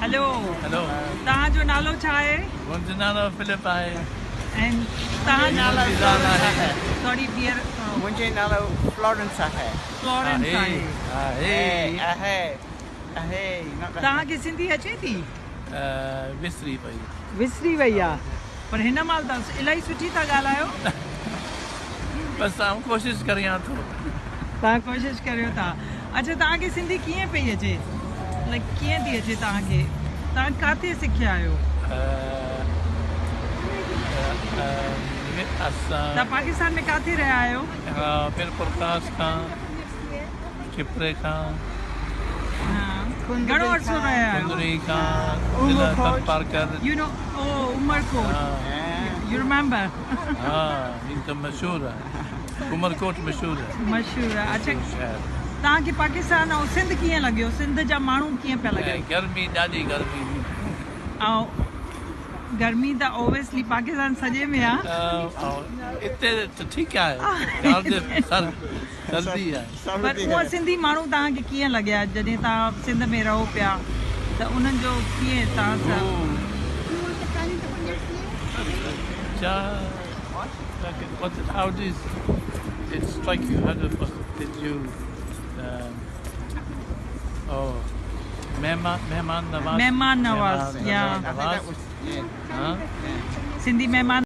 Hello. Hello. توهان جو نالو ڇا آهي؟ منهنجو نالو فلپ آهي. ۽ توهان جو نالو فلورنس آهي. سوري ڊيئر. منهنجو نالو فلورنس آهي. فلورنس آهي. آهي آهي آهي. توهان کي سنڌي اچي ٿي؟ وسري وئي. وسري وئي آ، پر هن مهل ته الاهي سٺي ٿا ڳالهايو. بس آئون ڪوشش ڪريان ٿو. توهان ڪوشش ڪريو ٿا. اڇا، توهان کي سنڌي ڪيئن پئي اچي؟ لائيڪ ڪيئن ٿي اچي توهان کي؟ توهان ڪاٿي سکيا آهيو؟ اسان توهان پاڪستان ۾ ڪاٿي رهيا آهيو؟ ها، ميرپور خاص کان، کپري کان. گهڻو عرصو رهيا آهيو؟ ڪنري کان، ضلع Tharparkar. You know, oh, Umerkot. You remember? ها، هي ته مشهور آهي، عمرڪوٽ مشهور آهي. مشهور آهي. اڇا، توهان کي پاڪستان ۽ سنڌ ڪيئن لڳيو؟ سنڌ جا ماڻهو ڪيئن پيا لڳن؟ گرمي، ڏاڍي گرمي. ۽ گرمي ته اوبويسلي پاڪستان سڄي ۾ آهي. هتي ته ٺيڪ آهي، سردي آهي. پر اها سنڌي ماڻهو توهان کي ڪيئن لڳيا جڏهن توهان سنڌ ۾ رهو پيا، ته انهن جو ڪيئن توهان سان؟ ڇا، what, how did it strike you? How did, what, did you oh, مهمان مهمان نواز. مهمان Nawaz, yeah. I think that was, yeah. Huh? Sindhi مهمان